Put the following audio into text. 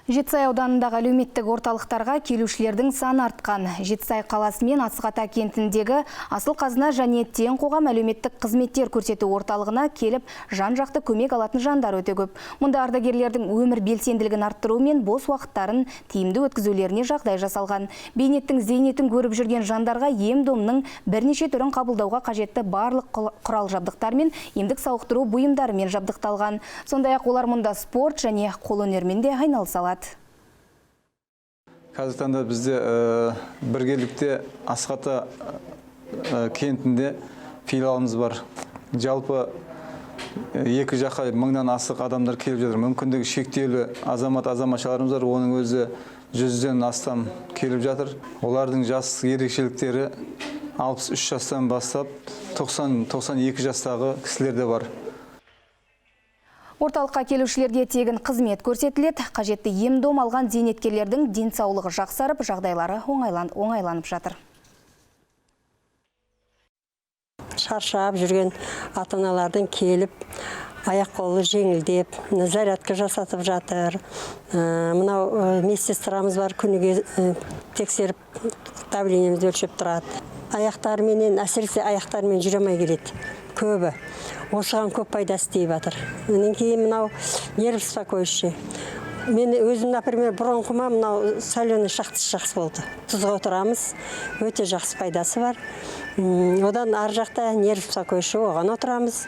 Жетісай ауданындағы әлеуметтік орталықтарға келушілердің саны артқан. Жетісай қаласы мен Асық-Ата кентіндегі Асыл қазына және Тең қоғам әлеуметтік қызметтер көрсету орталығына келіп, жан-жақты көмек алатын жандар өте көп. Мұнда ардагерлердің өмір белсенділігін арттыру мен бос уақыттарын тиімді өткізулеріне жағдай жасалған. Бейнеттің зейнетін көріп жүрген жандарға ем-домның бірнеше түрін қабылдауға қажетті барлық құрал жабдықтар мен емдік сауықтыру бұйымдарымен жабдықталған. Сондай-ақ олар мұнда спорт және қолөнермен де айналыса алады. Қазіргі таңда бізде біргелікте Асық-Ата кентінде филиалымыз бар. Жалпы екі жаққа мыңнан асық адамдар келіп жатыр. Мүмкіндігі шектеулі азамат азаматшаларымыз бар, оның өзі 100-ден астам келіп жатыр. Олардың жас ерекшеліктері 63 жастан бастап 90-92 жастағы кісілер де бар. Орталыққа келушілерге тегін қызмет көрсетіледі. Қажетті ем-дом алған зейнеткерлердің денсаулығы жақсарып, жағдайлары оңайланып жатыр. Шаршап жүрген ата-аналардың келіп, аяқ қолы жеңілдеп, зарядка жасатып жатыр. Мынау медсестрамыз бар, күніге тексеріп, давлениемізді өлшеп тұрады. Аяқтарыменен, әсіресе аяқтарымен жүре алмай келеді көбі. Осыған көп пайдасы тиіп жатыр. Одан кейін мынау нерв успокоящий. Мен өзім, например, бронхыма мынау соленый шахтасы жақсы болды. Тұзға отырамыз, өте жақсы пайдасы бар. Одан ар жақта нерв успокоящий, оған отырамыз.